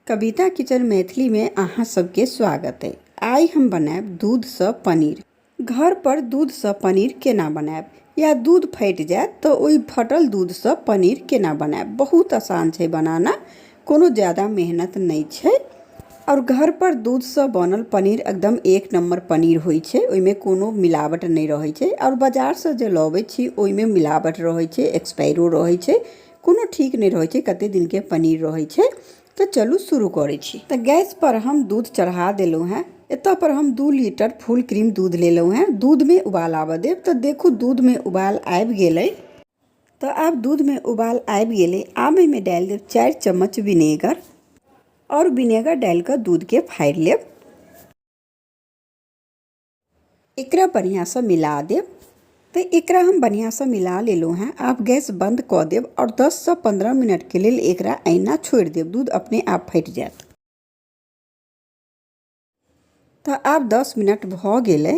कविता kitchen मैथिलीमे अहाँ सबके स्वागत अइ। आइ हम बनायब दूधसँ पनीर। घर पर दूधसँ पनीर केना बनायब या दूध फटि जायत तऽ ओहि फटल दूधसँ पनीर केना बनायब। बहुत आसान छै बनाना, कोनो ज्यादा मेहनत नहि छै। आओर घर पर दूधसँ बनल पनीर एकदम एक नम्बर पनीर होइ छै, ओहिमे कोनो मिलावट नहि रहै छै। आओर बाजारसँ जे लबै छी ओहिमे मिलावट रहै छै, एक्सपायरो रहै छै, कोनो ठीक नहि रहै छै, कते दिनके पनीर रहै छै। तऽ चलू शुरू करै छी। तऽ गैस पर हम दूध चढ़ा देलहुँ हेँ। एतऽ पर हम 2 लीटर फुल क्रीम दूध लेलहुँ हेँ। दूधमे उबाल आबऽ देब। तऽ देखू दूधमे उबाल आबि गेलै। तऽ आब दूधमे उबाल आबि गेलै। आब एहिमे डालि देब 4 चम्मच विनेगर आओर विनेगर डालि कऽ दूधके फाड़ि लेब। एकरा बढ़िआँसँ मिला देब। तऽ एकरा हम बढ़िआँसँ मिला लेलहुँ हेँ। आब गैस बन्द कऽ देब आओर 10सँ 15 मिनटके लेल एकरा एहिना छोड़ि देब, दूध अपने आप फटि जायत। तऽ आब 10 मिनट भऽ गेलै।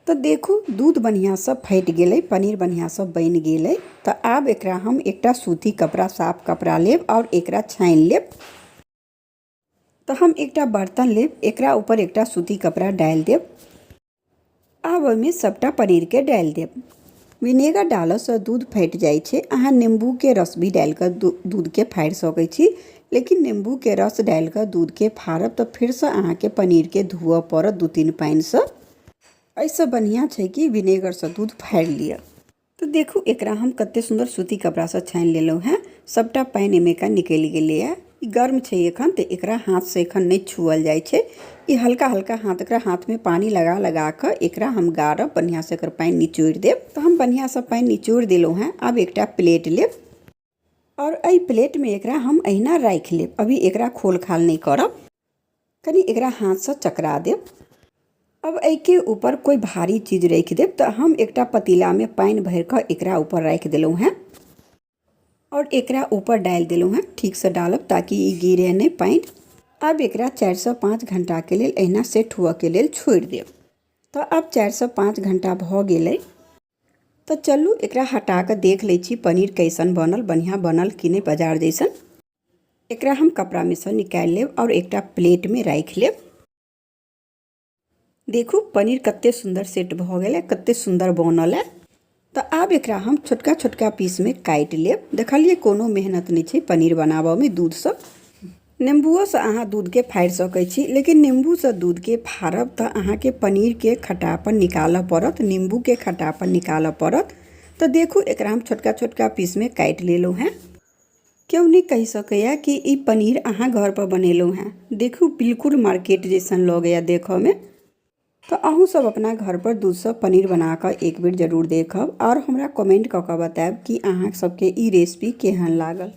तऽ देखू दूध बढ़िआँसँ फटि गेलै, पनीर बढ़िआँसँ बनि गेलै। तऽ आब एकरा हम एकटा सूती कपड़ा, साफ कपड़ा लेब आओर एकरा छानि लेब। तऽ हम एकटा बर्तन लेब, एकरा ऊपर एकटा सूती कपड़ा डालि देब। आब ओहिमे सबटा पनीरके डालि देब। विनेगर डालऽसँ दूध फाटि जाइ छै। अहाँ नीम्बूके रस भी डालि कऽ दूधके फाड़ि सकै छी, लेकिन नीम्बूके रस डालि कऽ दूधके फाड़ब तऽ फेरसँ अहाँके पनीरके धोअ पड़त 2-3 पानिसँ। एहिसँ बढ़िआँ छै कि विनेगरसँ दूध फाड़ि लिअ। तऽ देखू एकरा हम कते सुन्दर सूती कपड़ासँ छानि लेलहुँ हेँ। सबटा पानि एहिमेका निकलि गेलैए। ई गर्म छै एखन, तऽ एकरा हाथसँ एखन नहि छुअल जाइ छै। ई हल्का हल्का हाथ, एकरा हाथमे पानि लगा लगा कऽ एकरा हम गाड़ब, बढ़िआँसँ एकर पानि निचोड़ि देब। तऽ हम बढ़िआँसँ पानि निचोड़ि देलहुँ हेँ। आब एकटा प्लेट लेब आओर एहि प्लेटमे एकरा हम एहिना राखि लेब। अभी एकरा खोल खाल नहि करब। कनि एकरा हाथसँ चकरा देब। अब एहिके ऊपर कोइ भारी चीज राखि देब। तऽ हम एकटा पतीलामे पानि भरि कऽ एकरा ऊपर राखि देलहुँ हेँ आओर एकरा ऊपर डालि देलहुँ हेँ। ठीकसँ डालब ताकि ई गिरे नहि पानि। आब एकरा 4सँ 5 घण्टाके लेल एहिना सेट हुअके लेल छोड़ि देब। तऽ आब 4सँ 5 घण्टा भऽ गेलै। तऽ चलू एकरा हटा कऽ देख लै छी पनीर कैसन बनल, बढ़िआँ बनल कि नहि बाजार जैसन। एकरा हम कपड़ामे सँ निकालि लेब आओर एकटा प्लेटमे राखि लेब। देखू पनीर कते सुन्दर सेट भऽ गेलै, कते सुन्दर बनल है। तऽ आब एकरा हम छोटका छोटका पीसमे काटि लेब। देखलियै कोनो मेहनत नहि छै पनीर बनाबऽमे दूधसँ। नीम्बुओसँ अहाँ दूधके फाड़ि सकै छी, लेकिन नीम्बूसँ दूधके फाड़ब तऽ अहाँके पनीरके खटापन निकालऽ पड़त, नीम्बूके खटापन निकालऽ पड़त। तऽ देखू एकरा हम छोटका छोटका पीसमे काटि लेलहुँ हेँ। केओ नहि कहि सकैए कि ई पनीर अहाँ घरपर बनेलहुँ हेँ। देखू बिल्कुल मार्केट जैसन लगैए देखऽमे। तऽ अहूँ सब अपना घरपर दूधसँ पनीर बनाकऽ एक बेर जरूर देखब आओर हमरा कमेन्ट कऽ कऽ बतायब कि अहाँ सबके ई रेसिपी केहन लागल।